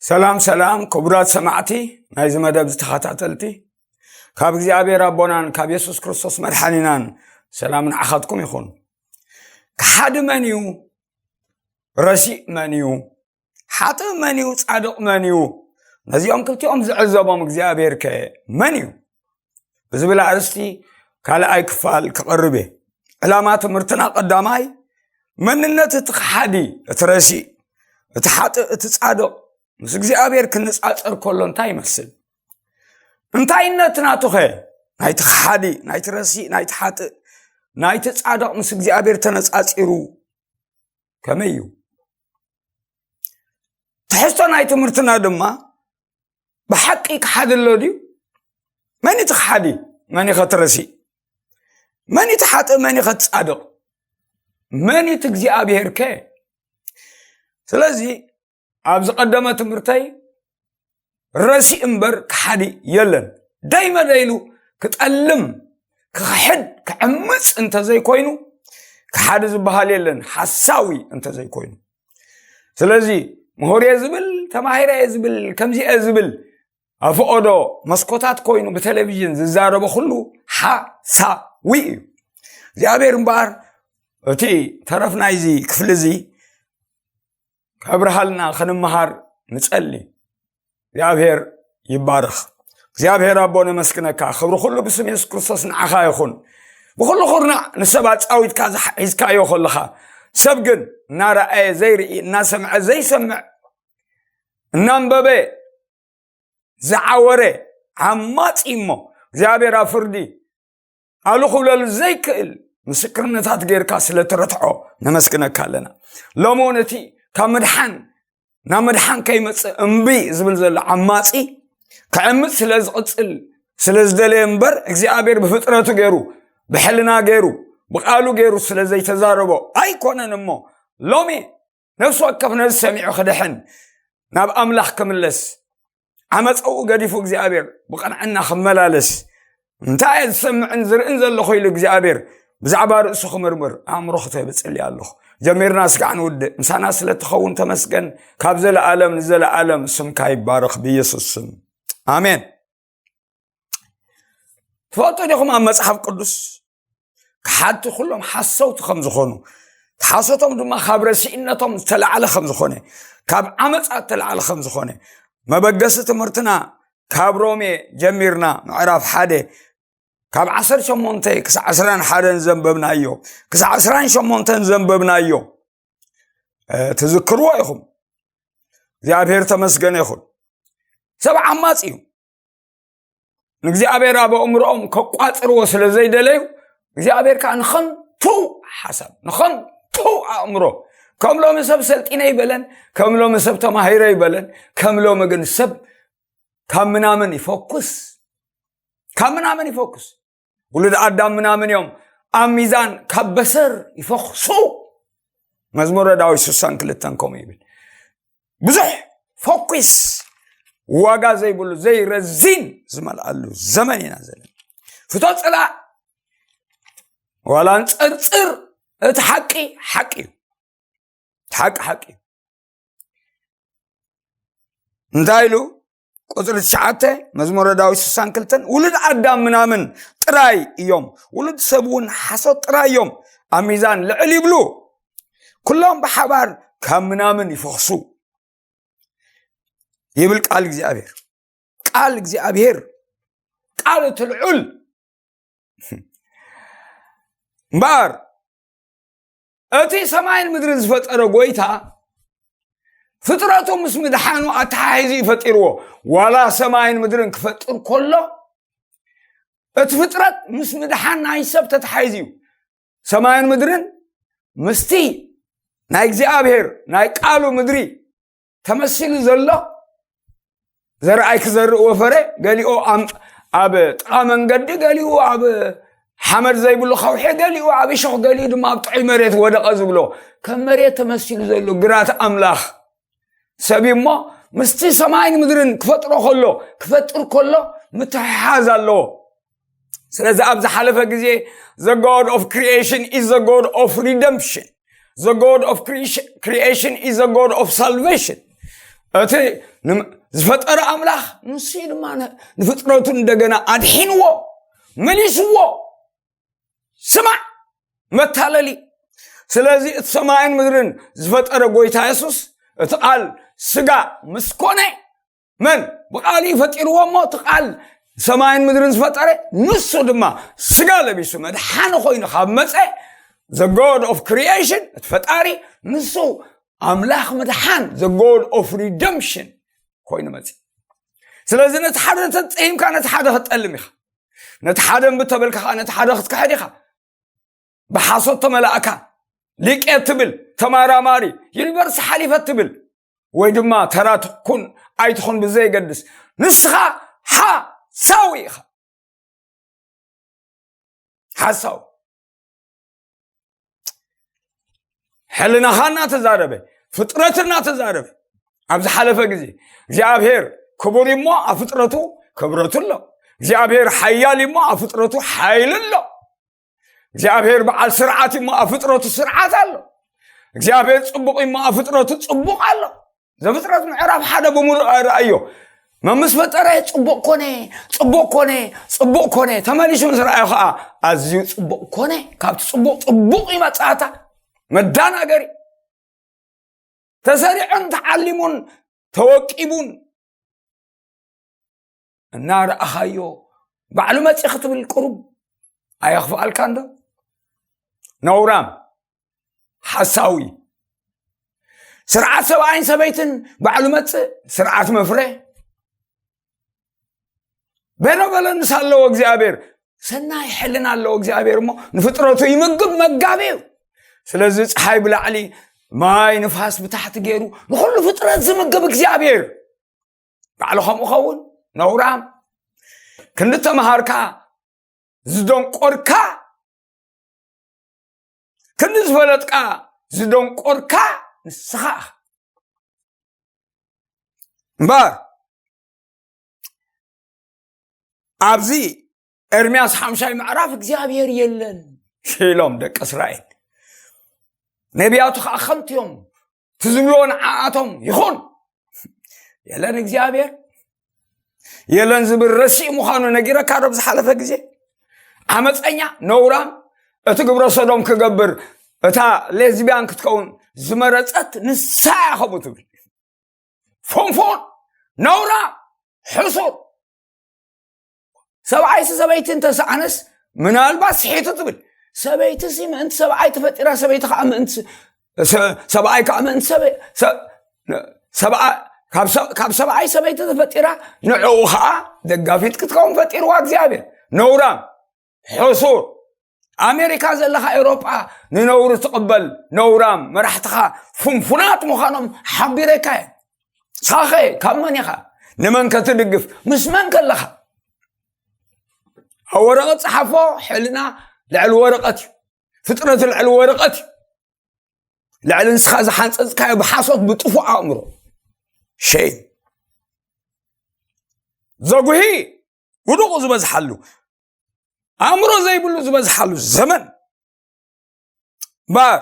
ሰላም ሰላም ክቡራት ሰማዕቲ ናይዚ መደብ ዝተኸታተልቲ፣ ካብ እግዚኣብሔር ኣቦናን ካብ የሱስ ክርስቶስ መድሓኒናን ሰላም ንዓኻትኩም ይኹን። ከሓዲ መን እዩ? ረሲእ መን እዩ? ሓጥእ መን እዩ? ጻድቕ መን እዩ? ነዚኦም ክልቲኦም ዝዕዘቦም እግዚኣብሔር ከ መን እዩ? ብዝብል ኣርእስቲ ካልኣይ ክፋል ክቐርብ እየ። ዕላማ ትምህርትና ቀዳማይ፣ መንነት እቲ ከሓዲ፣ እቲ ረሲእ፣ እቲ ሓጥእ፣ እቲ ጻድቕ ምስ እግዚኣብሔር ክነጻጸር ከሎ እንታይ ይመስል? እንታይነት ናቱኸ? ናይቲ ከሓዲ፣ ናይቲ ረሲእ፣ ናይቲ ሓጥእ፣ ናይቲ ጻድቕ ምስ እግዚኣብሔር ተነጻጺሩ ከመይ እዩ? ትሕዝቶ ናይ ትምህርትና ድማ ብሓቂ ከሓዲ ኣሎ ድዩ? መን እቲ ከሓዲ? መን እዩ ከትረሲእ? መን እቲ ሓጥእ? መን እዩ ከትጻድቕ? መን እቲ እግዚኣብሔር ከ? ስለዚ ኣብዚ ቀደመ ትምህርተይ ረሲእ እምበር ከሓዲ የለን። ደይመደ ኢሉ ክጠልም፣ ክኽሕድ፣ ክዕምፅ እንተዘይኮይኑ ከሓዲ ዝበሃል የለን፣ ሓሳዊ እንተዘይኮይኑ። ስለዚ ምሁር እየ ዝብል፣ ተማሂረ እየ ዝብል፣ ከምዚ እየ ዝብል፣ ኣብ ፈቐዶ መስኮታት ኮይኑ ብቴሌቪዥን ዝዛረቦ ኩሉ ሓሳዊ እዩ። እግዚኣብሔር እምበኣር እቲ ተረፍ ናይዚ ክፍሊ እዚ ከብርሃልና ክንመሃር ንጸሊ። እግዚኣብሔር ይባረኽ። እግዚኣብሔር ኣቦ ነመስግነካ። ክብሪ ኩሉ ብስም የሱስ ክርስቶስ ንዓኻ ይኹን። ብኩሉ ኩርናዕ ንሰብ ኣጻዊትካ ዝሓ-፣ ሒዝካዮ ከለኻ፣ ሰብ ግን እናረኣየ ዘይርኢ፣ እናሰምዐ ዘይሰምዕ፣ እናንበበ ዝዓወረ ዓማጺ እሞ እግዚኣብሔር ኣብ ፍርዲ ኣሉ ክብለሉ ዘይክእል ምስክርነታት ጌርካ ስለ ትረትዖ ነመስግነካ ኣለና። ሎሚ እውን እቲ ካብ ምድሓን ናብ ምድሓን ከይመጽእ እምቢ ዝብል ዘሎ ዓማጺ ክዕምጽ ስለ ዝቕጽል ስለ ዝደለየ እምበር እግዚኣብሔር ብፍጥረቱ ገይሩ ብሕልና ገይሩ ብቃሉ ገይሩ ስለ ዘይተዛረቦ ኣይኮነን እሞ ሎሚ ነፍሲ ወከፍ ነዚ ሰሚዑ ክድሕን ናብ ኣምላኽ ክምለስ ዓመፀኡ ገዲፉ እግዚኣብሔር ብቕንዕና ክመላለስ እንታይ እየ ዝሰምዕን ዝርእን ዘለኹ ኢሉ እግዚኣብሔር ብዛዕባ ርእሱ ክምርምር ኣእምሮ ክትህብ እጽሊ ኣለኹ። ጀሚርና ስጋዕ ንውድእ። ምሳና ስለ ትኸውን ተመስገን። ካብ ዘለኣለም ንዘለኣለም ስምካ ይባረኽ ብኢየሱስ ስም ኣሜን። ትፈልጡ ዲኹም ኣብ መጽሓፍ ቅዱስ ክሓድቲ ኩሎም ሓሰውቲ ከም ዝኾኑ፣ ሓሶቶም ድማ ካብ ረሲእነቶም ዝተላዕለ ከም ዝኾነ፣ ካብ ዓመፃ ዝተላዕለ ከም ዝኾነ መበገሲ ትምህርትና ካብ ሮሜ ጀሚርና ምዕራፍ ሓደ ካብ ዓሰርተ ሸሞንተ ክሳዕ ዕስራን ሓደን ዘንበብናዮ፣ ክሳዕ ዕስራን ሸሞንተን ዘንበብናዮ ትዝክርዎ ኢኹም። እግዚኣብሔር ተመስገነ ይኹን። ሰብ ዓማፅ እዩ። ንእግዚኣብሔር ኣብ ኣእምሮኦም ከቋፅርዎ ስለ ዘይደለዩ እግዚኣብሔር ከዓ ንኸንቱ ሓሳብ ንኸንቱ ኣእምሮ ከም ሎሚ ሰብ ሰልጢነ ይበለን ከም ሎሚ ሰብ ተማሂረ ይበለን ከም ሎሚ ግን ሰብ ካብ ምናምን ይፈኩስ ካብ ምናምን ይፈኩስ ውሉድ ኣዳም ምናምን እዮም ኣብ ሚዛን ካብ በሰር ይፈኽሱ። መዝሙረ ዳዊት ስሳን ክልተን ከምኡ ይብል። ብዙሕ ፈኩስ ዋጋ ዘይብሉ ዘይረዚን ዝመልኣሉ ዘመን ኢና ዘለና። ፍቶ ፅላእ ዋላ ንፀርፅር እቲ ሓቂ ሓቂ እዩ። ሓቂ ሓቂ እዩ። እንታይ ኢሉ ቁፅሪ ትሽዓተ መዝሙረ ዳዊት ስሳን ክልተን ውሉድ ኣዳም ምናምን ጥራይ እዮም ውሉድ ሰብ እውን ሓሶት ጥራይ እዮም ኣብ ሚዛን ልዕል ይብሉ ኩሎም ብሓባር ካብ ምናምን ይፈኽሱ ይብል ቃል እግዚኣብሔር። ቃል እግዚኣብሔር ቃል እቲ ልዑል እምበኣር እቲ ሰማይን ምድርን ዝፈጠረ ጎይታ ፍጥረቱ ምስ ምድሓኑ ኣተሓሒዙ እዩ ፈጢርዎ። ዋላ ሰማይን ምድርን ክፈጥር ከሎ እቲ ፍጥረት ምስ ምድሓን ናይ ሰብ ተተሓሒዙ እዩ። ሰማይን ምድርን ምስቲ ናይ እግዚኣብሔር ናይ ቃሉ ምድሪ ተመሲሉ ዘሎ ዘርኣይ ክዘርእ ወፈረ ገሊኡ ኣብ ጥቓ መንገዲ ገሊኡ ኣብ ሓመድ ዘይብሉ ከውሒ ገሊኡ ኣብ እሾኽ ገሊኡ ድማ ኣብ ጥዑይ መሬት ወደቐ ዝብሎ ከም መሬት ተመሲሉ ዘሎ ግራት ኣምላኽ ሰብ እዩ እሞ ምስቲ ሰማይን ምድርን ክፈጥሮ ከሎ ክፈጥር ከሎ ምትሕሓዝ ኣለዎ። ስለዚ ኣብ ዝሓለፈ ግዜ the God of creation is the God of redemption, the God of creation is the God of salvation. እቲ ዝፈጠረ ኣምላኽ ንሱ ድማ ንፍጥረቱ እንደገና ኣድሒንዎ፣ መሊስዎ። ስማዕ መታለሊ። ስለዚ እቲ ሰማይን ምድርን ዝፈጠረ ጎይታ የሱስ፣ እቲ ቃል ስጋ ምስ ኮነ፣ መን ብቃሉ ፈጢርዎ እሞ፣ እቲ ቃል ሰማይን ምድርን ዝፈጠረ ንሱ ድማ ስጋ ለቢሱ መድሓኒ ኮይኑ ካብ መፀ፣ the God of creation፣ እቲ ፈጣሪ፣ ንሱ ኣምላኽ ምድሓን፣ the God of redemption ኮይኑ መፂ። ስለዚ ነቲ ሓደ ተፀሂምካ ነቲ ሓደ ክትጠልም ኢኻ። ነቲ ሓደ እምቢ ተበልካ ከዓ ነቲ ሓደ ክትክሕድ ኢኻ። ብሓሶት ተመላእካ፣ ሊቄ ትብል፣ ተማራማሪ፣ ዩኒቨርሲቲ ሓሊፈ ትብል፣ ወይ ድማ ተራ ትኩን ኣይትኹን ብዘይገድስ፣ ንስኻ ሓሳዊ ኢኻ። ሓሳዊ። ሕልናኻ እናተዛረበ፣ ፍጥረት እናተዛረበ፣ ኣብ ዝሓለፈ ግዜ እግዚኣብሔር ክቡር እሞ ኣብ ፍጥረቱ ክብረቱ ኣሎ። እግዚኣብሔር ሓያል እሞ ኣብ ፍጥረቱ ሓይል ኣሎ። እግዚኣብሔር በዓል ስርዓት እሞ ኣብ ፍጥረቱ ስርዓት ኣሎ። እግዚኣብሔር ጽቡቕ እሞ ኣብ ፍጥረቱ ጽቡቕ ኣሎ። ዘፍጥረት ምዕራፍ ሓደ ብምሉእ ረኣዮ። መምስ ፈጠረ ጽቡቕ ኮነ፣ ጽቡቕ ኮነ፣ ጽቡቕ ኮነ። ተመሊሱ ምስ ረኣዮ ከዓ ኣዝዩ ጽቡቕ ኮነ። ካብቲ ጽቡቕ ጽቡቕ ይመጽኣታ። መዳናገሪ። ተሰሪዑን ተዓሊሙን ተወቂቡን እናረኣኻዮ ባዕሉ መጺ ክትብል ቁሩብ ኣየኽፍኣልካን ዶ? ነውራም፣ ሓሳዊ። ስርዓት ሰብኣይን ሰበይትን ባዕሉ መጽእ፣ ስርዓት መፍረ። ቤኖበለንስ ኣለዎ እግዚኣብሔር፣ ሰናይ ሕልና ኣለዎ እግዚኣብሔር እሞ ንፍጥረቱ ይምግብ፣ መጋቢ እዩ። ስለዚ ፀሓይ ብላዕሊ፣ ማይ ንፋስ ብታሕቲ ገይሩ ንኹሉ ፍጥረት ዝምግብ እግዚኣብሔር ባዕሉ ከምኡ ኸውን? ነውራም። ክንዲ ተምሃርካ ዝደንቆርካ፣ ክንዲ ዝፈለጥካ ዝደንቆርካ ንስኻ ኢኻ። እምበር ኣብዚ ኤርምያስ ሓምሻይ ምዕራፍ እግዚኣብሔር የለን ኢሎም ደቂ እስራኤል። ነቢያቱ ከዓ ከንቱ እዮም፣ እቲ ዝብልዎ ንዓኣቶም ይኹን። የለን እግዚኣብሔር፣ የለን ዝብል ረሲእ ምዃኑ ነጊረካ ዶ ብዝሓለፈ ግዜ? ዓመፀኛ፣ ነውራም፣ እቲ ግብረ ሰዶም ክገብር እታ ሌዝቢያን ክትከውን ዝመረፀት ንሳ እያ ከምኡ ትብል። ፎንፎን፣ ነውራ፣ ሕሱር። ሰብኣይሲ ሰበይቲ እንተሰኣነስ ምናልባት ስሒቱ ትብል። ሰበይትሲ ምእንቲ ሰብኣይ ተፈጢራ፣ ሰበይቲ ከዓ ምእንቲ ሰ-፣ ሰብኣይ ከዓ ምእንቲ ሰበ-፣ ሰ-፣ ሰብኣ-፣ ካብ ሰ-፣ ካብ ሰብኣይ ሰበይቲ ተፈጢራ፣ ንዕኡ ከዓ ደጋፊት ክትከውን ፈጢርዋ እግዚኣብሔር። ነውራም፣ ሕሱር። ኣሜሪካ ዘለኻ ኤውሮጳ ንነውሪ ትቕበል፣ ነውራም። መራሕትኻ ፍንፉናት ምዃኖም ሓቢረካ እየ። ሳኸ ካብ መን ኢኻ? ንመን ከትድግፍ? ምስ መን ከለኻ? ኣብ ወረቐት ጸሓፎ። ሕልና ልዕሊ ወረቐት እዩ። ፍጥረት ልዕሊ ወረቐት እዩ። ልዕሊ ንስኻ ዝሓንጸጽካዮ ብሓሶት ብጥፉእ ኣእምሮ። ሸይም። ዘጉሂ ውዱቕ ዝበዝሓሉ፣ ኣእምሮ ዘይብሉ ዝበዝሓሉ ዘመን። እምበር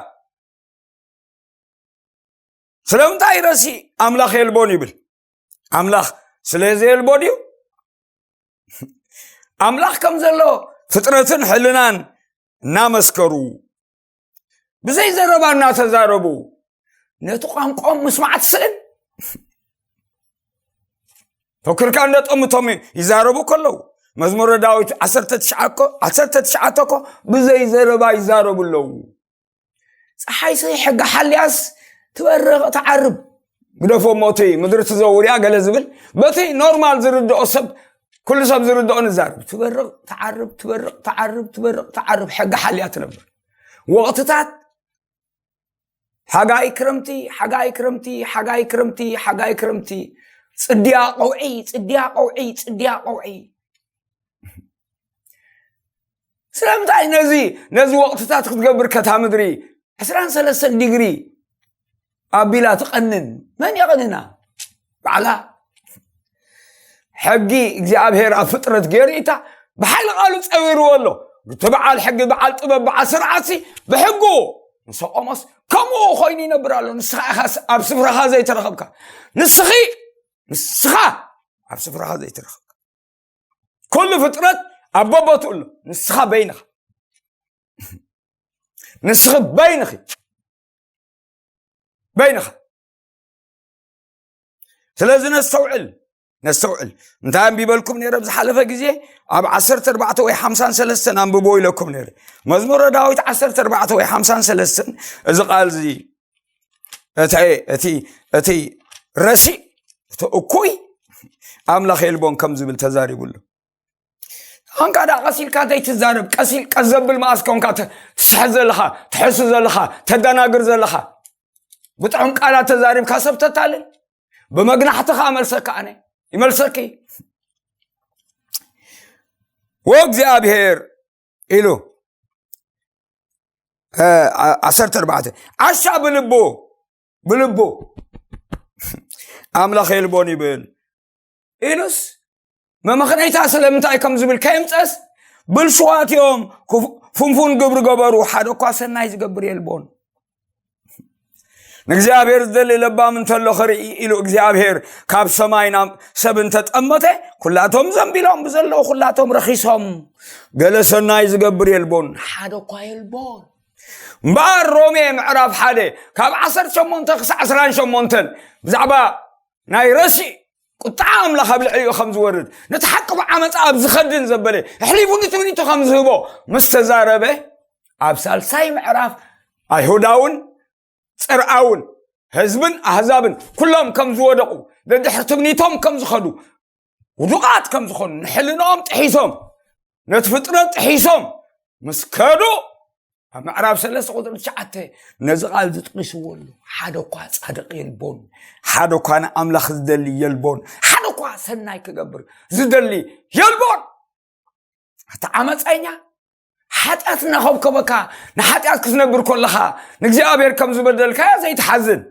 ስለምንታይ ረሲ ኣምላኽ የልቦን ይብል? ኣምላኽ ስለ ዘየልቦ ድዩ? ኣምላኽ ከም ዘሎ ፍጥረትን ሕልናን እናመስከሩ፣ ብዘይ ዘረባ እናተዛረቡ፣ ነቲ ቋንቋኦም ምስማዕ ትስእን? ፈኪርካ እንደ ጠምቶም ይዛረቡ ከለዉ፣ መዝሙረ ዳዊት ዓሰርተ ትሽዓተ እኮ፣ ዓሰርተ ትሽዓተ እኮ ብዘይ ዘረባ ይዛረቡ ኣለዉ። ፀሓይ ሰይ ሕጊ ሓልያስ ትበርቕ ትዓርብ። ግደፎ እሞ እቲ ምድሪ ትዘውር እያ ገለ ዝብል፣ በቲ ኖርማል ዝርድኦ ሰብ፣ ኩሉ ሰብ ዝርድኦ ንዛረብ። ትበርቕ ትዓርብ፣ ትበርቕ ትዓርብ፣ ትበርቕ ትዓርብ፣ ሕጊ ሓልያ ትነብር። ወቕትታት፣ ሓጋይ ክረምቲ፣ ሓጋይ ክረምቲ፣ ሓጋይ ክረምቲ፣ ሓጋይ ክረምቲ፣ ጽድያ ቀውዒ፣ ጽድያ ቀውዒ፣ ጽድያ ቀውዒ። ስለምንታይ ነዚ፣ ነዚ ወቕትታት ክትገብር ከታ ምድሪ ዕስራን ሰለስተን ዲግሪ ኣቢላ ትቐንን? መን የቐንና? ባዕላ። ሕጊ እግዚኣብሔር ኣብ ፍጥረት ገይሩ ኢታ ብሓይሊ ቃሉ ጸዊርዎ ኣሎ። እቲ በዓል ሕጊ፣ በዓል ጥበብ፣ በዓል ስርዓትሲ ብሕጉ ንስቆሞስ ከምኡ ኮይኑ ይነብር ኣሎ። ንስኻ ኢኻስ ኣብ ስፍራኻ ዘይተረኸብካ? ንስኺ ንስኻ ኣብ ስፍራኻ ዘይተረኸብካ? ኩሉ ፍጥረት ኣብ በቦትኡ ኣሎ። ንስኻ በይንኻ፣ ንስኺ በይንኺ፣ በይንኻ። ስለዚ ነስተውዕል፣ ነስተውዕል። እንታይ ኣንቢበልኩም ነይረ ኣብ ዝሓለፈ ግዜ? ኣብ ዓሰርተ ኣርባዕተ ወይ ሓምሳን ሰለስተን ኣንብቦ ኢለኩም ነይረ። መዝሙረ ዳዊት ዓሰርተ ኣርባዕተ ወይ ሓምሳን ሰለስተን፣ እዚ ቃል እዚ፣ እቲ እቲ እቲ ረሲእ፣ እቲ እኩይ ኣምላኽ የልቦን ከም ዝብል ተዛሪቡ ኣሎ። ኣንካ ደኣ ቀስ ኢልካ ዘይትዛረብ፣ ቀስ ኢል-፣ ቀስ ዘብል መኣስ ኮንካ ተ-፣ ትስሕት ዘለኻ፣ ትሕሱ ዘለኻ፣ ተደናግር ዘለኻ፣ ብጥዑም ቃላት ተዛሪብካ ሰብ ተታልል፣ ብመግናሕቲ ከኣ መልሰካ ኣነ ይመልሰኪ። ወእግዚኣብሔር ኢሉ፣ እ፣ ዓ-፣ ዓሰርተ ኣርባዕተ፣ ዓሻ ብልቡ፣ ብልቡ ኣምላኽ የልቦን ይብል ኢሉስ፣ መመኽነይታ ስለምንታይ ከም ዝብል ከየምጸስ፣ ብልሽዋት እዮም፣ ክፉ-፣ ፍንፉን ግብሪ ገበሩ፣ ሓደ እኳ ሰናይ ዝገብር የልቦን። ንእግዚኣብሔር ዝደሊ ለባም እንተሎ ክርኢ ኢሉ እግዚኣብሔር ካብ ሰማይ ናብ ሰብ እንተጠመተ፣ ኩላቶም ዘንቢሎም ብዘለዉ ኩላቶም ረኺሶም። ገለ ሰናይ ዝገብር የልቦን፣ ሓደ እኳ የልቦን። እምበኣር ሮሜ ምዕራፍ ሓደ ካብ ዓሰርተ ሸሞንተ ክሳዕ ዕስራን ሸሞንተን ብዛዕባ ናይ ረሲእ ቁጥዓ ኣምላኽ ኣብ ልዕሊኡ ከም ዝወርድ፣ ነቲ ሓቂ ብዓመፃ ኣብ ዝኸድን ዘበለ ኣሕሊፉ ንትምኒቱ ከም ዝህቦ ምስ ተዛረበ፣ ኣብ ሳልሳይ ምዕራፍ ኣይሁዳውን ጽርኣውን ህዝብን ኣህዛብን ኩሎም ከም ዝወደቑ፣ ደድሕሪ ትምኒቶም ከም ዝኸዱ፣ ውዱቓት ከም ዝኾኑ፣ ንሕልናኦም ጥሒሶም፣ ነቲ ፍጥረት ጥሒሶም ምስ ከዱ፣ ኣብ ምዕራፍ ሰለስተ ቁጽሪ ትሽዓተ ነዚ ቃል ዝጥቂስዎ ኣሎ። ሓደ እኳ ጻድቕ የልቦን፣ ሓደ እኳ ንኣምላኽ ዝደሊ የልቦን፣ ሓደ እኳ ሰናይ ክገብር ዝደሊ የልቦን። እቲ ዓመፀኛ ሓጢኣት እናኸብከበካ ንሓጢኣት ክትነብር ከለኻ ንእግዚኣብሔር ከም ዝበደልካዮ ዘይትሓዝን፣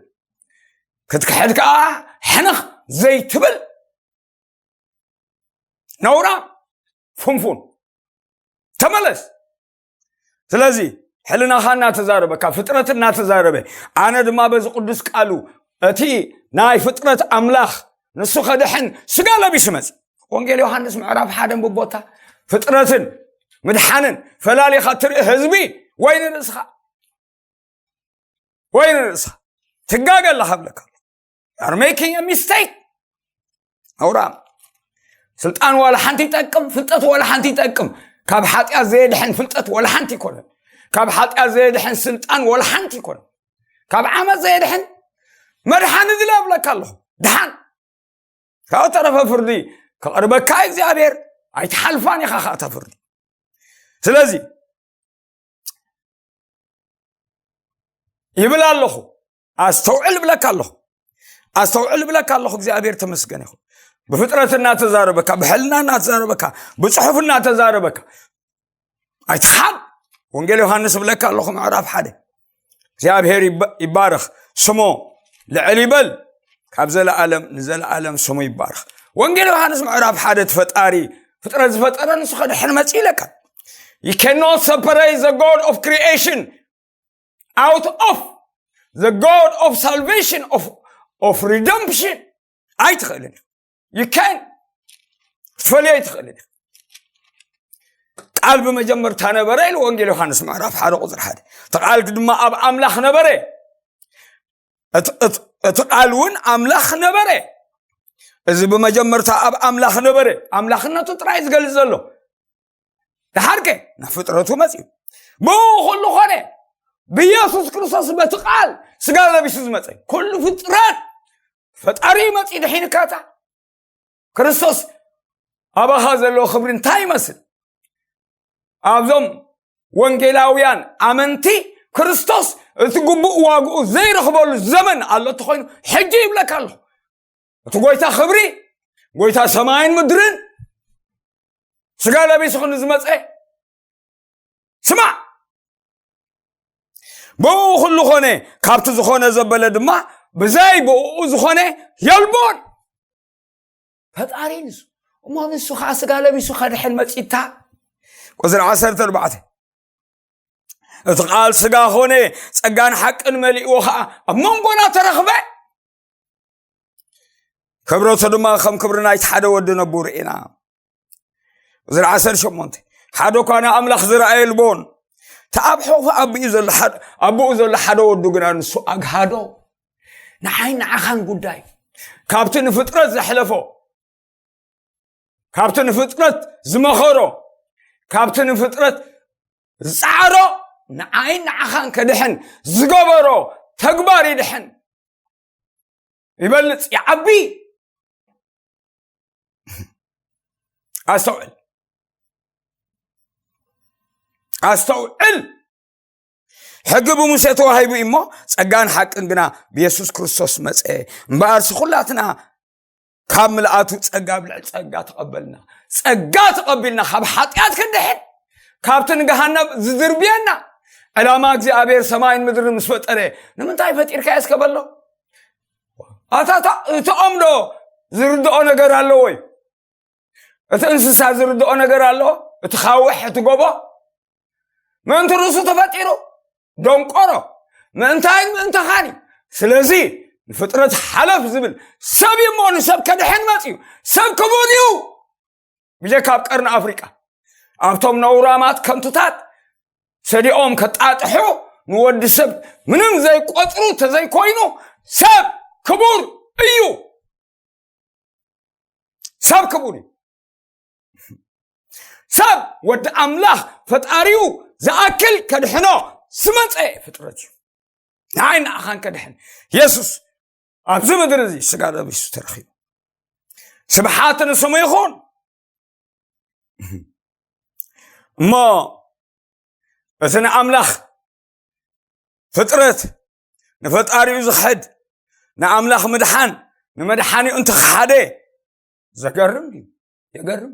ክትክሕድ ከኣ ሕንኽ ዘይትብል ነውራ ፍንፉን። ተመለስ። ስለዚ ሕልናኻ እናተዛረበካ፣ ፍጥረት እናተዛረበ፣ ኣነ ድማ በዚ ቅዱስ ቃሉ እቲ ናይ ፍጥረት ኣምላኽ ንሱ ከድሕን ስጋ ለቢሱ መጽ። ወንጌል ዮሃንስ ምዕራፍ ሓደ ብቦታ ፍጥረትን ምድሓንን ፈላሊኻ ትርኢ ህዝቢ ወይ ንርእስኻ ወይ ንርእስኻ ትጋገ ኣለኻ እብለካ ኣለኹ። You are making a mistake። ኣውራ ስልጣን ዋላ ሓንቲ ይጠቅም፣ ፍልጠት ዋላ ሓንቲ ይጠቅም። ካብ ሓጢኣት ዘየድሕን ፍልጠት ዋላ ሓንቲ ይኮነን። ካብ ሓጢኣት ዘየድሕን ስልጣን ዋላ ሓንቲ ይኮነን። ካብ ዓመት ዘየድሕን መድሓኒ ዝለ እብለካ ኣለኹ። ድሓን ካብ ተረፈ ፍርዲ ከቕርበካ እግዚኣብሔር ኣይትሓልፋን ኢኻ። ከኣታ ፍርዲ ስለዚ ይብል ኣለኹ። ኣስተውዕል ብለካ ኣለኹ። ኣስተውዕል ብለካ ኣለኹ። እግዚኣብሔር ተመስገን ይኹን። ብፍጥረት እናተዛረበካ፣ ብሕልና እናተዛረበካ፣ ብፅሑፍ እናተዛረበካ ኣይትሓብ። ወንጌል ዮሃንስ ብለካ ኣለኹ ምዕራፍ ሓደ እግዚኣብሔር ይባ-፣ ይባረኽ ስሙ ልዕል ይበል። ካብ ዘለኣለም ንዘለኣለም ስሙ ይባረኽ። ወንጌል ዮሃንስ ምዕራፍ ሓደ እቲ ፈጣሪ ፍጥረት ዝፈጠረ ንሱ ከድሕን መጽእ ኢለካ። You cannot separate the God of creation out of the God of salvation, of, of redemption. ኣይትኽእልን። You can ትፈልዮ ኣይትኽእልን። ቃል ብመጀመርታ ነበረ ኢሉ ወንጌል ዮሃንስ ምዕራፍ ሓደ ቁፅሪ ሓደ። እቲ ቃል ድማ ኣብ ኣምላኽ ነበረ፣ እቲ ቃል እውን ኣምላኽ ነበረ። እዚ ብመጀመርታ ኣብ ኣምላኽ ነበረ። ኣምላኽነቱ ጥራይ ዝገልጽ ዘሎ ድሓርከ ናብ ፍጥረቱ መጽዩ ብኡ ኩሉ ኮነ። ብኢየሱስ ክርስቶስ በቲ ቃል ስጋ ለቢሱ ዝመጸ ኩሉ ፍጥረት ፈጣሪ መጽዩ ድሒንካታ። ክርስቶስ ኣባኻ ዘለዎ ክብሪ እንታይ ይመስል? ኣብዞም ወንጌላውያን ኣመንቲ ክርስቶስ እቲ ግቡእ ዋግኡ ዘይረኽበሉ ዘመን ኣሎ እንተኾይኑ ሕጂ ይብለካ ኣለኹ። እቲ ጎይታ ክብሪ፣ ጎይታ ሰማይን ምድርን ስጋ ለቢሱ ክንዲ ዝመፀ ስማዕ። ብኡ ኩሉ ኾነ፣ ካብቲ ዝኾነ ዘበለ ድማ ብዘይ ብኡ ዝኾነ የልቦን። ፈጣሪ ንሱ እሞ ንሱ ከዓ ስጋ ለቢሱ ከድሕን መፂታ። ቁፅሪ ዓሰርተ ኣርባዕተ እቲ ቃል ስጋ ኾነ፣ ጸጋን ሓቅን መሊእዎ ኸዓ ኣብ መንጎና ተረኽበ። ክብረቱ ድማ ከም ክብሪ ናይቲ ሓደ ወዲ ነቡ ርኢና። ዝራ ዓሰርተ ሸሞንተ፣ ሓደ እኳ ንኣምላኽ ዝረኣየ ኣልቦን፣ እቲ ኣብ ሕቑፊ ኣቦኡ ዘሎ ሓደ፣ ኣቦኡ ዘሎ ሓደ ወዱ ግና ንሱ ኣግሃዶ። ንዓይ ንዓኻን ጉዳይ፣ ካብቲ ንፍጥረት ዘሕለፎ፣ ካብቲ ንፍጥረት ዝመኸሮ፣ ካብቲ ንፍጥረት ዝጸዓሮ፣ ንዓይን ንዓኻን ከድሕን ዝገበሮ ተግባር ይድሕን። ይበልጽ፣ ይዓቢ። ኣስተውዕል፣ ኣስተውዕል። ሕጊ ብሙሴ ተዋሂቡ እዩ እሞ፣ ጸጋን ሓቅን ግና ብየሱስ ክርስቶስ መጸ። እምበኣርሲ ኩላትና ካብ ምልኣቱ ጸጋ ብልዕሊ ጸጋ ተቐበልና። ጸጋ ተቐቢልና ካብ ሓጢኣት ክንድሕን፣ ካብቲ ንገሃነብ ዝድርብየና ዕላማ እግዚኣብሔር ሰማይን ምድርን ምስ ፈጠረ፣ ንምንታይ ፈጢርካዮ እስከ በሎ? ኣታ፣ እታ፣ እቲ ኦም ዶ ዝርድኦ ነገር ኣለዎ እዩ? እቲ እንስሳ ዝርድኦ ነገር ኣለዎ? እቲ ኻውሕ፣ እቲ ጎቦ? ምእንቲ ርእሱ ተፈጢሩ? ደንቆሮ። ምእንታይን ምእንታኻን እዩ። ስለዚ ንፍጥረት ሓለፍ ዝብል ሰብ እዩ እሞ ንሰብ ከድሕን መጽዩ። ሰብ ክቡር እዩ። ብጀካ ኣብ ቀርኒ ኣፍሪቃ ኣብቶም ነውራማት ከንቱታት ሰዲኦም ከጣጥሑ ንወዲ ሰብ ምንም ዘይቆጽሩ ተዘይኮይኑ ሰብ ክቡር እዩ። ሰብ ክቡር እዩ። ሰብ ወዲ ኣምላኽ ፈጣሪኡ ዝኣክል ከድሕኖ ዝመጸ ፍጥረት እዩ። ንዓይ ንኣኻን ከድሕን የሱስ ኣብዚ ምድሪ እዚ ስጋ ለቢሱ ተረኺቡ። ስብሓት ንስሙ ይኹን። እሞ እቲ ንኣምላኽ ፍጥረት ንፈጣሪኡ ዝኽሕድ፣ ንኣምላኽ ምድሓን ንመድሓኒኡ እንተኽሓደ ዘገርም እዩ። የገርም።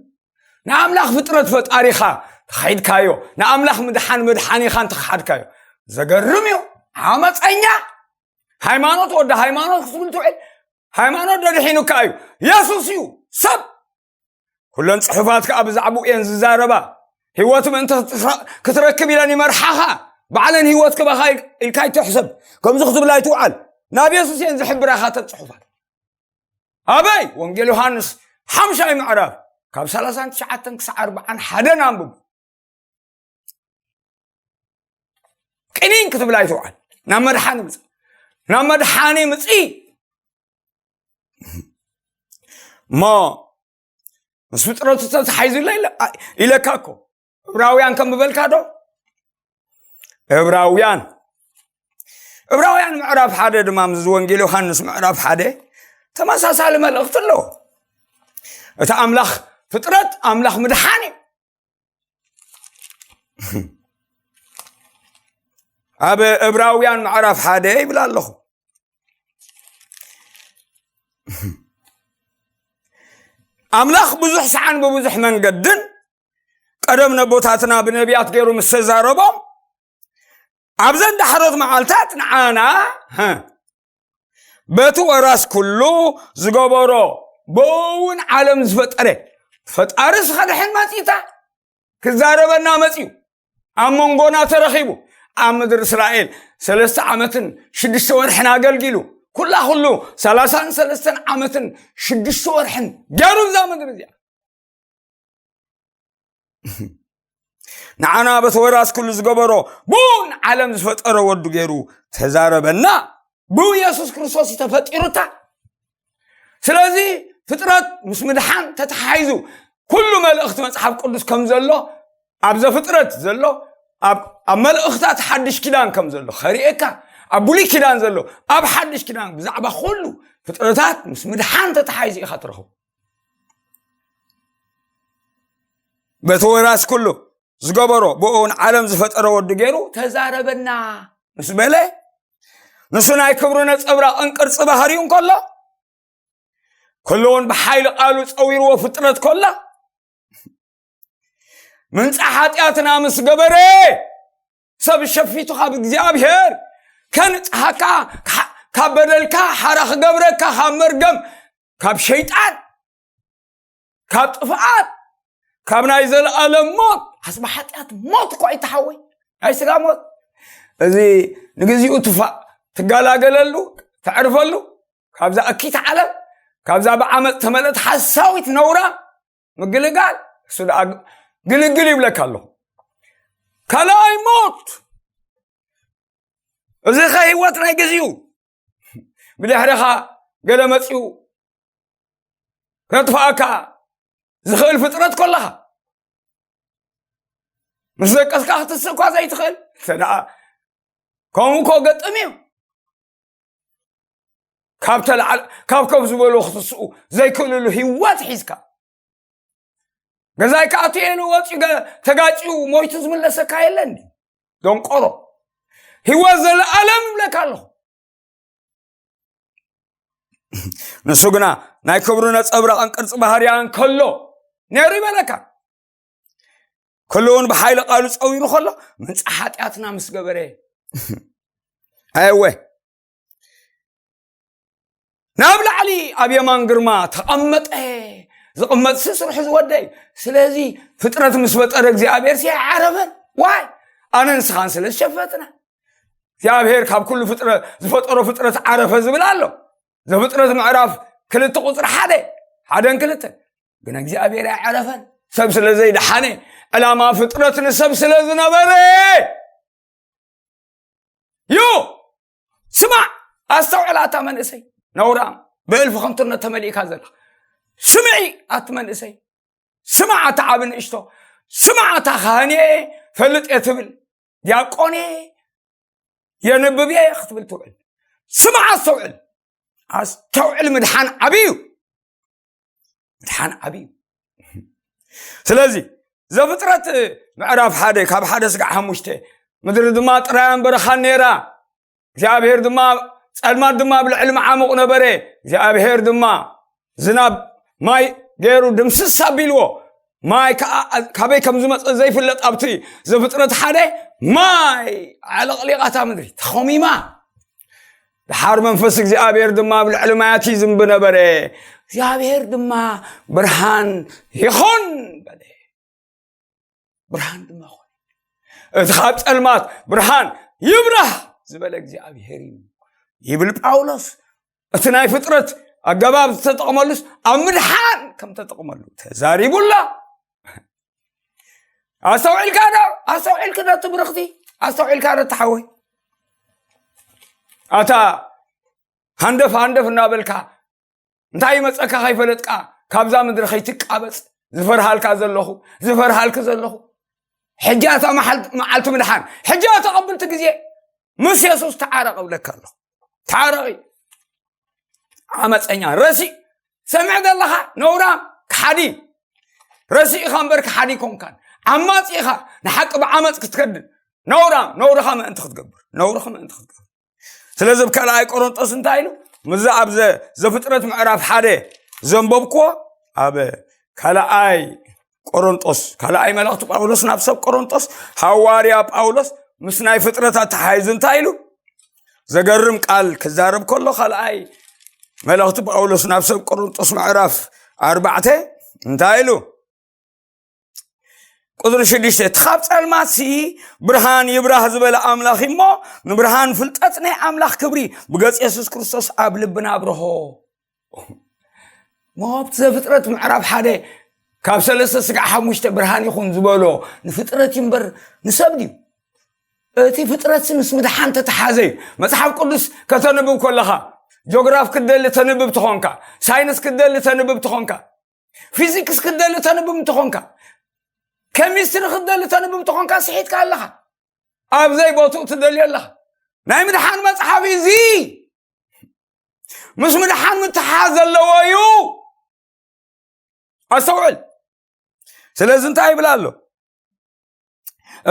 ንኣምላኽ ፍጥረት ፈጣሪኻ ተኻይድካዮ፣ ንኣምላኽ ምድሓን መድሓኒኻ እንተኽሓድካዮ ዘገርም እዩ። ዓመፀኛ። ሃይማኖት ወዲ ሃይማኖት ክትብል ትውዕል። ሃይማኖት ደድሒኑካ እዩ። የሱስ እዩ ሰብ። ኩለን ጽሑፋት ከኣ ብዛዕባኡ እየን ዝዛረባ። ህይወት ምእንቲ ክትረ-፣ ክትረክብ ኢለን ይመርሓኻ። ባዕለን ህይወት ክበኻ ኢል-፣ ኢልካ ኣይትሕሰብ። ከምዚ ክትብል ኣይትውዓል። ናብ የሱስ እየን ዝሕብራኻ እተን ጽሑፋት። ኣበይ? ወንጌል ዮሃንስ ሓምሻይ ምዕራፍ ካብ ሰላሳን ትሽዓተን ክሳዕ ኣርባዓን ሓደን ኣንብቡ። ቅኒን ክትብል ኣይትውዓል። ናብ መድሓኒ ምጽእ። ናብ መድሓኒ ምጽእ። እሞ ምስ ፍጥረቱ ተተሓሒዙ ኢለ-፣ ኢለ-፣ ኢለካ እኮ። ዕብራውያን ከም ዝበልካ ዶ? ዕብራውያን። ዕብራውያን ምዕራፍ ሓደ ድማ ምስ ወንጌል ዮሃንስ ምዕራፍ ሓደ ተመሳሳሊ መልእኽቲ ኣለዎ። እቲ ኣምላኽ ፍጥረት ኣምላኽ ምድሓን እዩ። ኣብ ዕብራውያን ምዕራፍ ሓደ ይብል ኣለኹ። ኣምላኽ ብዙሕ ሰዓን ብብዙሕ መንገድን ቀደም ነቦታትና ብነቢያት ገይሩ ምስ ተዛረቦም፣ ኣብዘን ዳሕሮት መዓልታት ንዓና፣ ሀ፣ በቲ ወራስ ኩሉ ዝገበሮ፣ ብኡ እውን ዓለም ዝፈጠረ ፈጣሪ ስኸድሕን መጺታ ክዛረበና መጺኡ። ኣብ መንጎና ተረኺቡ። ኣብ ምድሪ እስራኤል ሰለስተ ዓመትን ሽዱሽተ ወርሕን ኣገልጊሉ። ኩላ ኩሉ ሰላሳን ሰለስተን ዓመትን ሽዱሽተ ወርሕን ገይሩ እዛ ምድሪ እዚኣ። ንዓና በቲ ወራስ ኩሉ ዝገበሮ፣ ብኡ ንዓለም ዝፈጠረ ወዱ ገይሩ ተዛረበና። ብኡ የሱስ ክርስቶስ እዩ ተፈጢሩታ። ስለዚ ፍጥረት ምስ ምድሓን ተተሓሒዙ ኩሉ መልእኽቲ መጽሓፍ ቅዱስ ከም ዘሎ፣ ኣብ ዘፍጥረት ዘሎ፣ ኣብ፣ ኣብ መልእኽታት ሓድሽ ኪዳን ከም ዘሎ ኸርእየካ፣ ኣብ ብሉይ ኪዳን ዘሎ፣ ኣብ ሓድሽ ኪዳን ብዛዕባ ኩሉ ፍጥረታት ምስ ምድሓን ተተሓሒዙ ኢኻ ትረኽቦ። በቲ ወራስ ኩሉ ዝገበሮ፣ ብኡ ንዓለም ዝፈጠረ ወዱ ገይሩ ተዛረበና ምስ በለ፣ ንሱ ናይ ክብሩ ነጸብራቕን ቅርጺ ባህሪኡ እንከሎ፣ ኩሉ እውን ብሓይሊ ቃሉ ጸዊርዎ ፍጥረት ከሎ፣ ምንጻሕ ሓጢኣትና ምስ ገበረ፣ ሰብ ሸፊቱ ካብ እግዚኣብሔር ከንጽሃካ፣ ካ-፣ ካብ በደልካ ሓራ ክገብረካ፣ ካብ መርገም፣ ካብ ሸይጣን፣ ካብ ጥፍኣት፣ ካብ ናይ ዘለኣለም ሞት። ኣስባ ሓጢኣት ሞት እኮ ኣይተሓወይ። ናይ ስጋ ሞት፣ እዚ ንግዚኡ ትፋእ ትጋላገለሉ፣ ተዕርፈሉ፣ ካብዛ እኪት ዓለም፣ ካብዛ ብዓመፅ ተመልእት ሓሳዊት ነውራ ምግልጋል፣ እሱ ደኣ ግልግል ይብለካ ኣለኹ። ካልኣይ ሞት፣ እዚ ኸ ህይወት ናይ ግዚኡ፣ ብድሕሪኻ ገለ መፂኡ ከጥፍኣካ ዝኽእል ፍጥረት ከለኻ፣ ምስ ደቀስካ ክትስእ እኳ ዘይትኽእል እንተ ደኣ፣ ከምኡ እኮ ገጥም እዩ። ካብ ተለዓል-፣ ካብ ከፍ ዝበሉ ክትስኡ ዘይክእልሉ ህይወት ሒዝካ፣ ገዛይ ክኣቱ ኢሉ ወፂኡ ገ-፣ ተጋጭዩ ሞይቱ ዝምለሰካ የለን። ደንቆሮ፣ ህይወት ዘለኣለም እብለካ ኣለኹ። ንሱ ግና ናይ ክብሩ ነጸብራቕን ቅርጺ ባህርያን ከሎ ነይሩ ይበለካ። ኩሉ እውን ብሓይሊ ቃሉ ጸዊሩ ከሎ፣ ምንጻ ሓጢኣትና ምስ ገበረ፣ ኣየወ፣ ናብ ላዕሊ ኣብ የማን ግርማ ተቐመጠ። ዝቕመጥሲ ስርሑ ዝወደእ እዩ። ስለዚ ፍጥረት ምስ ፈጠረ እግዚኣብሔር ሲ ኣይዓረፈን። ዋይ፣ ኣነ ንስኻን ስለ ዝሸፈጥና እግዚኣብሔር ካብ ኩሉ ፍጥረት፣ ዝፈጠሮ ፍጥረት ዓረፈ ዝብል ኣሎ። ዘፍጥረት ምዕራፍ ክልተ ቁፅሪ ሓደ፣ ሓደን ክልተን። ግን እግዚኣብሔር ኣይዓረፈን፣ ሰብ ስለ ዘይደሓነ፣ ዕላማ ፍጥረት ንሰብ ስለ ዝነበረ እዩ። ስማዕ፣ ኣስተውዕል ኣታ መንእሰይ ነውራም፣ ብእልፊ ከንቱነት ተመሊእካ ዘለኻ። ስምዒ ኣቲ መንእሰይ፣ ስማዕ ኣታ ዓቢ ንእሽቶ፣ ስማዕ ኣታ ካህን እየ ፈልጥ እየ ትብል፣ ዲያቆን እየ የንብብ እየ ክትብል ትውዕል። ስማዕ፣ ኣስተውዕል፣ ኣስተውዕል፣ ምድሓን ዓቢ እዩ። ምድሓን ዓቢ እዩ። ስለዚ ዘፍጥረት ምዕራፍ ሓደ ካብ ሓደ ስጋዕ ሓሙሽተ፣ ምድሪ ድማ ጥራያን በረኻን ነይራ፣ እግዚኣብሔር ድማ፣ ጸልማት ድማ ኣብ ልዕሊ መዓሙቕ ነበረ፣ እግዚኣብሔር ድማ ዝናብ ማይ ገይሩ ድምስስ ኣቢልዎ። ማይ ከዓ ካበይ ከም ዝመፀ ዘይፍለጥ፣ ኣብቲ ዘፍጥረት ሓደ ማይ ኣዕለቕሊቓታ ምድሪ ተኸሚማ። ደሓር መንፈስ እግዚኣብሔር ድማ ኣብ ልዕሊ ማያት ይዝንብ ነበረ። እግዚኣብሔር ድማ ብርሃን ይኹን በለ። ብርሃን ድማ ኾነ። እቲ ካብ ጸልማት ብርሃን ይብራህ ዝበለ እግዚኣብሔር እዩ ይብል ጳውሎስ። እቲ ናይ ፍጥረት ኣገባብ ዝተጠቕመሉስ ኣብ ምድሓን ከም ተጠቕመሉ ተዛሪቡላ። ኣስተውዒልካ ዶ? ኣስተውዒልክ ዶ? ትብርኽቲ ኣስተውዒልካ ዶ? ተሓወይ ኣታ ሃንደፍ ሃንደፍ እናበልካ እንታይ ይመፀካ ከይፈለጥካ ካብዛ ምድሪ ከይትቃበፅ ዝፈርሃልካ ዘለኹ፣ ዝፈርሃልክ ዘለኹ። ሕጂ ኣታ መሓል-፣ መዓልቲ ምድሓን፣ ሕጂ ኣታ ቀብልቲ ግዜ ምስ የሱስ ተዓረቕ እብለካ ኣለኹ። ተዓረቒ። ዓመፀኛ ረሲእ ሰምዕ ዘለኻ ነውራም ክሓዲ ረሲእ ኢኻ እምበር ክሓዲ ኮንካን። ዓማፂ ኢኻ ንሓቂ ብዓመፅ ክትከድን። ነውራም ነውርኻ ምእንቲ ክትገብር፣ ነውርኻ ምእንቲ ክትገብር። ስለዚ ኣብ ካልኣይ ቆሮንጦስ እንታይ ኢሉ? ምዛ ኣብ ዘ-፣ ዘፍጥረት ምዕራፍ ሓደ ዘንበብክዎ፣ ኣብ ካልኣይ ቆሮንጦስ፣ ካልኣይ መልእኽቲ ጳውሎስ ናብ ሰብ ቆሮንጦስ፣ ሃዋርያ ጳውሎስ ምስ ናይ ፍጥረት ኣተሓሒዙ እንታይ ኢሉ? ዘገርም ቃል ክዛረብ ከሎ፣ ካልኣይ መልእኽቲ ጳውሎስ ናብ ሰብ ቆሮንጦስ ምዕራፍ ኣርባዕተ እንታይ ኢሉ? ቁፅሪ ሽዱሽተ፣ እቲ ካብ ጸልማትሲ ብርሃን ይብራህ ዝበለ ኣምላኽ እሞ፣ ንብርሃን ፍልጠት ናይ ኣምላኽ ክብሪ ብገጽ የሱስ ክርስቶስ ኣብ ልብና ኣብርሆ። እሞ ኣብቲ ዘፍጥረት ምዕራፍ ሓደ ካብ ሰለስተ ስጋዕ ሓሙሽተ ብርሃን ይኹን ዝበሎ ንፍጥረት እዩ እምበር ንሰብ ድዩ? እቲ ፍጥረትሲ ምስ ምድሓን ተተሓዘ እዩ። መጽሓፍ ቅዱስ ከተንብብ ከለኻ፣ ጂኦግራፍ ክትደሊ ተንብብ ተኾንካ፣ ሳይንስ ክትደሊ ተንብብ ተኾንካ፣ ፊዚክስ ክትደሊ ተንብብ እንተኾንካ፣ ኬሚስትሪ ክትደሊ ተንብብ እንተኾንካ፣ ስሒትካ ኣለኻ። ኣብ ዘይቦትኡ ትደልዮ ኣለኻ። ናይ ምድሓን መጽሓፍ እዩ እዚ። ምስ ምድሓን ምትሓዝ ዘለዎ እዩ። ኣስተውዕል። ስለዚ እንታይ ይብል ኣሎ?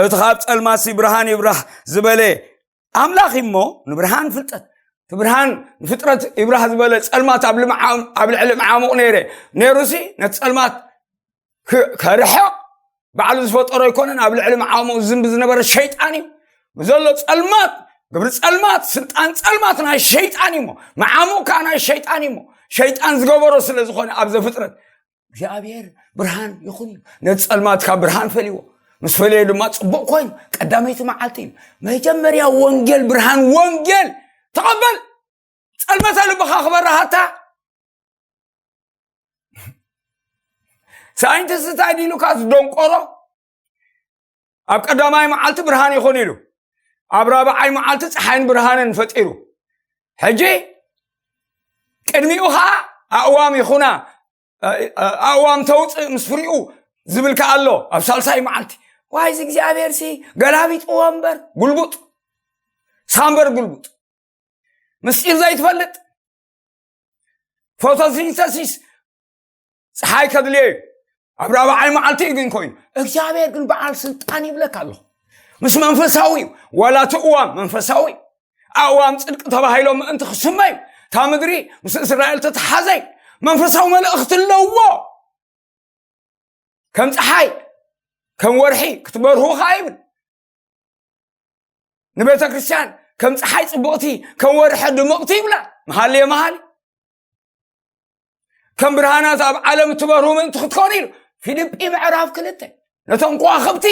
እቲ ካብ ጸልማትሲ ብርሃን ይብራህ ዝበለ ኣምላኽ እሞ፣ ንብርሃን ፍልጠት፣ እቲ ብርሃን ንፍጥረት ይብራህ ዝበለ፣ ጸልማት ኣብ ልምዓም-፣ ኣብ ልዕሊ መዓሙቕ ነይረ፣ ነይሩሲ ነቲ ጸልማት ክ-፣ ከርሕቕ ባዕሉ ዝፈጠሮ ኣይኮነን። ኣብ ልዕሊ መዓሙቕ ዝዝንቢ ዝነበረ ሸይጣን እዩ። ብዘሎ ጸልማት፣ ግብሪ ጸልማት፣ ስልጣን ጸልማት ናይ ሸይጣን እዩ እሞ፣ መዓሙቕ ከኣ ናይ ሸይጣን እዩ እሞ፣ ሸይጣን ዝገበሮ ስለ ዝኾነ ኣብ ዘፍጥረት እግዚኣብሔር ብርሃን ይኹን ኢሉ ነቲ ጸልማት ካብ ብርሃን ፈልይዎ። ምስ ፈለየ ድማ ጽቡቕ ኮይኑ፣ ቀዳመይቲ መዓልቲ እዩ። መጀመርያ ወንጌል፣ ብርሃን ወንጌል ተቐበል። ጸልመተ ልብኻ ክበርሃታ። ሳይንቲስት እንታይ ድኢሉካ፣ ዝደንቆሮ? ኣብ ቀዳማይ መዓልቲ ብርሃን ይኹን ኢሉ፣ ኣብ ራብዓይ መዓልቲ ፀሓይን ብርሃንን ፈጢሩ። ሕጂ ቅድሚኡ ኸዓ ኣእዋም ይኹና፣ ኣእዋም ተውፅእ ምስ ፍሪኡ ዝብል ከኣ ኣሎ። ኣብ ሳልሳይ መዓልቲ፣ ዋይ፣ እዚ እግዚኣብሔር ሲ ገላቢጥዎ እምበር፣ ጉልቡጥ፣ ስኻ እምበር ጉልቡጥ። ምስጢር ዘይትፈልጥ፣ ፎቶሲንተሲስ፣ ፀሓይ ከድልዮ እዩ። ኣብ ራብዓይ መዓልቲ እዩ ግን ኮይኑ። እግዚኣብሔር ግን በዓል ስልጣን ይብለካ ኣለኹ። ምስ መንፈሳዊ እዩ። ዋላ እቲ እዋም መንፈሳዊ እዩ። ኣእዋም ጽድቂ ተባሂሎም ምእንቲ ክስመዩ፣ እታ ምድሪ ምስ እስራኤል ተተሓዘይ፣ መንፈሳዊ መልእኽቲ ኣለዎ። ከም ፀሓይ፣ ከም ወርሒ ክትበርሁ ኸዓ ይብል። ንቤተ ክርስቲያን ከም ፀሓይ ጽብቕቲ፣ ከም ወርሒ ድምቕቲ ይብላ። መሃልየ መሃሊ። ከም ብርሃናት ኣብ ዓለም እትበርሁ ምእንቲ ክትኮኑ ኢሉ። ፊልጲ ምዕራፍ ክልተ። ነቶም ከዋኽብቲ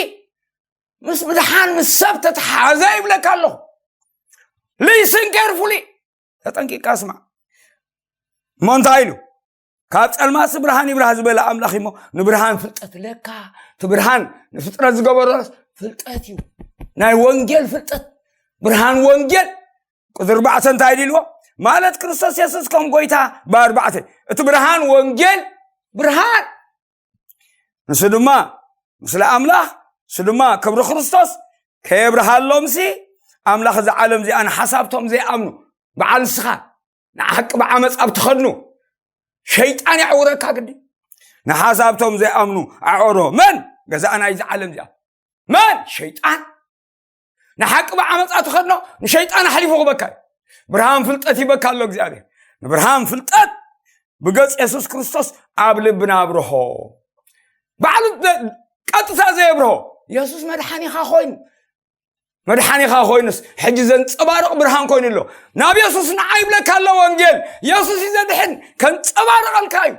ምስ ብድሓን ምስ ሰብ ተተሓዘ ይብለካ ኣለኹ። Listen carefully። ተጠንቂቕካ ስማዕ። እሞ እንታይ ኢሉ? ካብ ጸልማትሲ ብርሃን ይብራህ ዝበለ ኣምላኽ እሞ ንብርሃን ፍልጠት ለካ። እቲ ብርሃን ንፍጥረት ዝገበሮ ፍልጠት እዩ። ናይ ወንጌል ፍልጠት፣ ብርሃን ወንጌል። ቁጽሪ ኣርባዕተ እንታይ ኢልዎ? ማለት ክርስቶስ የሱስ ከም ጎይታ ብኣርባዕተ። እቲ ብርሃን ወንጌል ብርሃን። ንሱ ድማ ምስለ ኣምላኽ፣ ንሱ ድማ ክብሪ ክርስቶስ ከየብርሃሎምሲ ኣምላኽ እዛ ዓለም እዚኣ ንሓሳብቶም ዘይኣምኑ፣ በዓል ንስኻ ንሓቂ ብዓመፃ ብትኸድኑ ሸይጣን ያዕውረካ ግዲ። ንሓሳብቶም ዘይኣምኑ ኣዕወሮ። መን? ገዛእ ናይዚ ዓለም እዚኣ። መን? ሸይጣን። ንሓቂ ብዓመፃ ትኸድኖ ንሸይጣን ኣሕሊፉ ክበካ እዩ። ብርሃን ፍልጠት ይበካ ኣሎ እግዚኣብሔር። ንብርሃን ፍልጠት ብገጽ የሱስ ክርስቶስ ኣብ ልብና ኣብርሆ። ባዕሉ ቀጥታ ዘየብርሆ የሱስ መድሓኒኻ ኮይኑ፣ መድሓኒኻ ኮይኑስ ሕጂ ዘንጸባርቕ ብርሃን ኮይኑ ኣሎ። ናብ የሱስ ንዓ ይብለካ ኣሎ ወንጌል። የሱስ እዩ ዘድሕን፣ ከንጸባርቐልካ እዩ።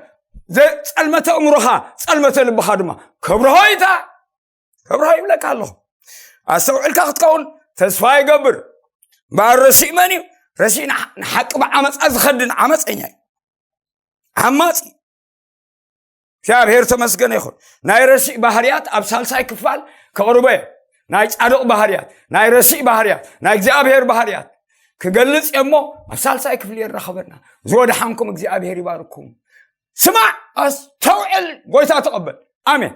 ዘ-፣ ጸልመተ እምሮኻ፣ ጸልመተ ልብኻ ድማ ከብርሆ እዩ። እታ ከብርሆ ይብለካ ኣለኹ። ኣስተውዕልካ ክትከውን ተስፋ ይገብር። እምበኣር ረሲእ መን እዩ? ረሲእ ንሓ-፣ ንሓቂ ብዓመፃ ዝኸድን ዓመፀኛ እዩ። ዓማፂ። እግዚኣብሔር ተመስገነ ይኹን። ናይ ረሲእ ባህርያት ኣብ ሳልሳይ ክፋል ከቕርቦ እየ። ናይ ጻድቕ ባህርያት፣ ናይ ረሲእ ባህርያት፣ ናይ እግዚኣብሔር ባህርያት ክገልጽ እየ እሞ ኣብ ሳልሳይ ክፍሊ የራኸበና። ዝወደሓንኩም እግዚኣብሔር ይባርኩም። ስማዕ፣ ኣስተውዕል፣ ጎይታ ተቐበል። ኣሜን።